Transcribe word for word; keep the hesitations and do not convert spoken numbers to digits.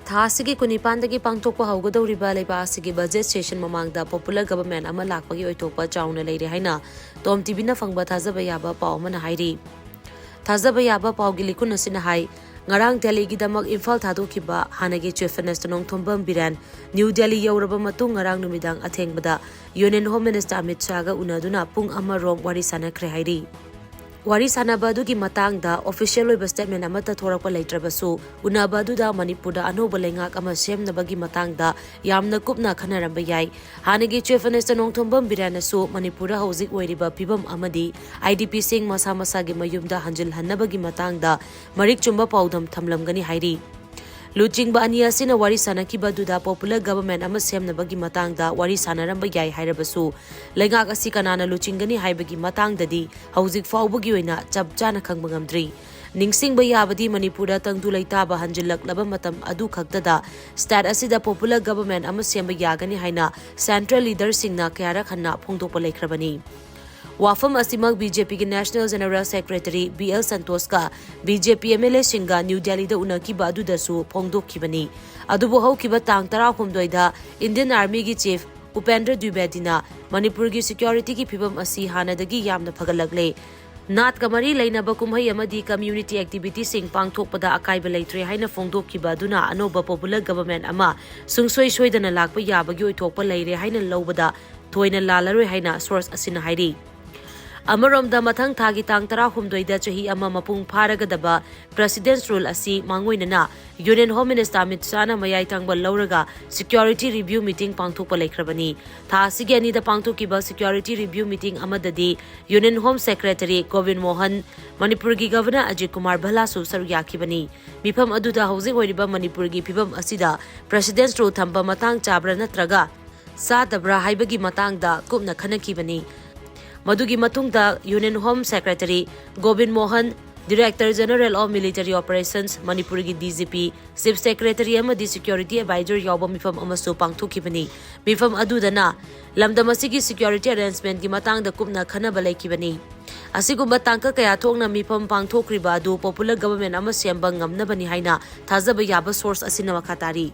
ꯊꯥ ꯑꯁꯤꯒꯤ ꯀꯨꯟꯅꯤꯄꯥꯟꯗꯒꯤ ꯄꯥꯡꯊꯣꯛꯄ ꯍꯧꯒꯗꯧꯔꯤꯕ ꯂꯩꯕꯥꯛ ꯑꯁꯤꯒꯤ budget session ꯃꯃꯥꯡꯗ popular government ꯑꯃ ꯂꯥꯛꯄꯒꯤ ꯑꯣꯏꯊꯣꯛꯄ ꯆꯥꯎꯅ ꯂꯩꯔꯦ ꯍꯥꯏꯅ ꯇꯣꯝ ꯇꯤꯚꯤꯅ ꯐꯪꯕ ꯊꯥꯖꯕ ꯌꯥꯕ ꯄꯥꯎ ꯑꯃꯅ ꯍꯥꯏꯔꯤ꯫ ꯊꯥꯖꯕ ꯌꯥꯕ ꯄꯥꯎꯒꯤ ꯂꯤꯈꯨꯟ ꯑꯁꯤꯅ ꯍꯥꯏ, ꯉꯔꯥꯡ ꯗꯦꯜꯂꯤꯒꯤꯗꯃꯛ ꯏꯝꯐꯥꯜ ꯊꯥꯗꯣꯛꯈꯤꯕ ꯍꯥꯟꯅꯒꯤ Chief Minister Nongthombam Biren new Delhi ꯌꯧꯔꯕ ꯃꯇꯨꯡ ꯉꯔꯥꯡ ꯅꯨꯃꯤꯗꯥꯡ ꯑꯊꯦꯡꯕꯗ Union Home Minister ꯑꯃꯤꯠ ꯁꯥꯍꯒ ꯎꯅꯗꯨꯅ ꯄꯨꯡ ꯑꯃ ꯔꯣꯝ ꯋꯥꯔꯤ ꯁꯥꯟꯅꯈ꯭ꯔꯦ ꯍꯥꯏꯔꯤ꯫ ꯋꯥꯔꯤ ꯁꯥꯟꯅꯕ ꯑꯗꯨꯒꯤ ꯃꯇꯥꯡꯗ official ꯑꯣꯏꯕ statement ꯑꯃꯠꯇ ꯊꯣꯔꯛꯄ ꯂꯩꯇ꯭ꯔꯕꯁꯨ, ꯎꯅꯕ ꯑꯗꯨꯗ ꯃꯅꯤꯄꯨꯔꯗ ꯑꯅꯧꯕ ꯂꯩꯉꯥꯛ ꯑꯃ ꯁꯦꯝꯅꯕꯒꯤ ꯃꯇꯥꯡꯗ ꯌꯥꯝꯅ ꯀꯨꯞꯅ ꯈꯟꯅꯔꯝꯕ ꯌꯥꯏ꯫ ꯍꯥꯟꯅꯒꯤ Chief Minister ꯅꯣꯡꯊꯣꯝꯕꯝ ꯕꯤꯔꯦꯟꯅꯁꯨ ꯃꯅꯤꯄꯨꯔꯗ ꯍꯧꯖꯤꯛ ꯑꯣꯏꯔꯤꯕ ꯐꯤꯕꯝ ꯑꯃꯗꯤ IDPꯁꯤꯡ ꯃꯁꯥ ꯃꯁꯥꯒꯤ ꯃꯌꯨꯝꯗ ꯍꯟꯖꯤꯜꯍꯟꯅꯕꯒꯤ ꯃꯇꯥꯡꯗ ꯃꯔꯤꯛ ꯆꯨꯝꯕ ꯄꯥꯎꯗꯝ ꯊꯝꯂꯝꯒꯅꯤ ꯍꯥꯏꯔꯤ꯫ ꯂꯨꯆꯤꯡꯕ ꯑꯅꯤ ꯑꯁꯤꯅ ꯋꯥꯔꯤ ꯁꯥꯟꯅꯈꯤꯕ ꯑꯗꯨꯗ popular government ꯑꯃ ꯁꯦꯝꯅꯕꯒꯤ ꯃꯇꯥꯡꯗ ꯋꯥꯔꯤ ꯁꯥꯟꯅꯔꯝꯕ ꯌꯥꯏ ꯍꯥꯏꯔꯕꯁꯨ, ꯂꯩꯉꯥꯛ ꯑꯁꯤ ꯀꯅꯥꯅ ꯂꯨꯆꯤꯡꯒꯅꯤ ꯍꯥꯏꯕꯒꯤ ꯃꯇꯥꯡꯗꯗꯤ ꯍꯧꯖꯤꯛ ꯐꯥꯎꯕꯒꯤ ꯑꯣꯏꯅ ꯆꯞ ꯆꯥꯅ ꯈꯪꯕ ꯉꯝꯗ꯭ꯔꯤ꯫ ꯅꯤꯡꯁꯤꯡꯕ ꯌꯥꯕꯗꯤ, ꯃꯅꯤꯄꯨꯔꯗ ꯇꯪꯗꯨ ꯂꯩꯇꯥꯕ ꯍꯟꯖꯤꯜꯂꯛꯂꯕ ꯃꯇꯝ ꯑꯗꯨ ꯈꯛꯇꯗ state ꯑꯁꯤꯗ popular government ꯑꯃ ꯁꯦꯝꯕ ꯌꯥꯒꯅꯤ ꯍꯥꯏꯅ central leaderꯁꯤꯡꯅ ꯀꯌꯥꯔꯛ ꯍꯟꯅ ꯐꯣꯡꯗꯣꯛꯄ ꯂꯩꯈ꯭ꯔꯕꯅꯤ꯫ ꯋꯥꯐꯝ ꯑꯁꯤꯃꯛ BJPꯒꯤ National General Secretary B L ꯁꯟꯇꯣꯁꯀ BJP MLAꯁꯤꯡꯒ ꯅ꯭ꯌꯨ ꯗꯦꯜꯂꯤꯗ ꯎꯅꯈꯤꯕ ꯑꯗꯨꯗꯁꯨ ꯐꯣꯡꯗꯣꯛꯈꯤꯕꯅꯤ꯫ ꯑꯗꯨꯕꯨ ꯍꯧꯈꯤꯕ ꯇꯥꯡ ꯇꯔꯥꯍꯨꯝꯗꯣꯏꯗ Indian Armyꯒꯤ Chief ꯎꯄꯦꯟꯗ꯭ꯔ ꯗ꯭ꯋꯤꯕꯦꯗꯤꯅ ꯃꯅꯤꯄꯨꯔꯒꯤ securityꯒꯤ ꯐꯤꯕꯝ ꯑꯁꯤ ꯍꯥꯟꯅꯗꯒꯤ ꯌꯥꯝꯅ ꯐꯒꯠꯂꯛꯂꯦ, ꯅꯥꯠꯀ ꯃꯔꯤ ꯂꯩꯅꯕ ꯀꯨꯝꯍꯩ ꯑꯃꯗꯤ community activityꯁꯤꯡ ꯄꯥꯡꯊꯣꯛꯄꯗ ꯑꯀꯥꯏꯕ ꯂꯩꯇ꯭ꯔꯦ ꯍꯥꯏꯅ ꯐꯣꯡꯗꯣꯛꯈꯤꯕ ꯑꯗꯨꯅ ꯑꯅꯧꯕ popular government ꯑꯃ ꯁꯨꯡꯁꯣꯏ ꯁꯣꯏꯗꯅ ꯂꯥꯛꯄ ꯌꯥꯕꯒꯤ ꯑꯣꯏꯊꯣꯛꯄ ꯂꯩꯔꯦ ꯍꯥꯏꯅ ꯂꯧꯕꯗ ꯊꯣꯏꯅ ꯂꯥꯜꯂꯔꯣꯏ ꯍꯥꯏꯅ source ꯑꯁꯤꯅ ꯍꯥꯏꯔꯤ꯫ ꯑꯃꯔꯣꯝꯗ, ꯃꯊꯪ ꯊꯥꯒꯤ ꯇꯥꯡ ꯇꯔꯥꯍꯨꯝꯗꯣꯏꯗ ꯆꯍꯤ ꯑꯃ ꯃꯄꯨꯡ ꯐꯥꯔꯒꯗꯕ President's Rule ꯑꯁꯤ ꯃꯥꯡꯑꯣꯏꯅꯅ Union Home Minister ꯑꯃꯤꯠ ꯁꯥꯍꯅ ꯃꯌꯥꯏ ꯊꯪꯕ ꯂꯧꯔꯒ security review meeting ꯄꯥꯡꯊꯣꯛꯄ ꯂꯩꯈ꯭ꯔꯕꯅꯤ꯫ ꯊꯥ ꯑꯁꯤꯒꯤ ꯑꯅꯤꯗ ꯄꯥꯡꯊꯣꯛꯈꯤꯕ security review meeting ꯑꯃꯗꯗꯤ Union Home Secretary Gobin Mohan, ꯃꯅꯤꯄꯨꯔꯒꯤ Governor ꯑꯖꯤꯠ ꯀꯨꯃꯥꯔ ꯚꯜꯂꯥꯁꯨ ꯁꯔꯨꯛ ꯌꯥꯈꯤꯕꯅꯤ꯫ ꯃꯤꯐꯝ ꯑꯗꯨꯗ ꯍꯧꯖꯤꯛ ꯑꯣꯏꯔꯤꯕ ꯃꯅꯤꯄꯨꯔꯒꯤ ꯐꯤꯕꯝ ꯑꯁꯤꯗ President's Rule ꯊꯝꯕ ꯃꯇꯥꯡ ꯆꯥꯕ꯭ꯔꯥ ꯅꯠꯇ꯭ꯔꯒ ꯆꯥꯗꯕ꯭ꯔꯥ ꯍꯥꯏꯕꯒꯤ ꯃꯇꯥꯡꯗ ꯀꯨꯞꯅ ꯈꯟꯅꯈꯤꯕꯅꯤ꯫ ꯃꯗꯨꯒꯤ ꯃꯇꯨꯡꯗ Union Home Secretary Gobin Mohan, Director General of Military Operations, ꯃꯅꯤꯄꯨꯔꯒꯤ D G P, Chief Secretary ꯑꯃꯗꯤ Security Advisor ꯌꯥꯎꯕ ꯃꯤꯐꯝ ꯑꯃꯁꯨ ꯄꯥꯡꯊꯣꯛꯈꯤꯕꯅꯤ꯫ ꯃꯤꯐꯝ ꯑꯗꯨꯗꯅ ꯂꯝꯗꯝ ꯑꯁꯤꯒꯤ security arrangementꯀꯤ ꯃꯇꯥꯡꯗ ꯀꯨꯞꯅ ꯈꯟꯅꯕ ꯂꯩꯈꯤꯕꯅꯤ꯫ ꯑꯁꯤꯒꯨꯝꯕ ꯇꯥꯡꯀꯛ ꯀꯌꯥ ꯊꯣꯛꯅ ꯃꯤꯐꯝ ꯄꯥꯡꯊꯣꯛꯈ꯭ꯔꯤꯕ ꯑꯗꯨ popular government ꯑꯃ ꯁꯦꯝꯕ ꯉꯝꯅꯕꯅꯤ ꯍꯥꯏꯅ ꯊꯥꯖꯕ ꯌꯥꯕ source ꯑꯁꯤꯅ ꯃꯈꯥ ꯇꯥꯔꯤ꯫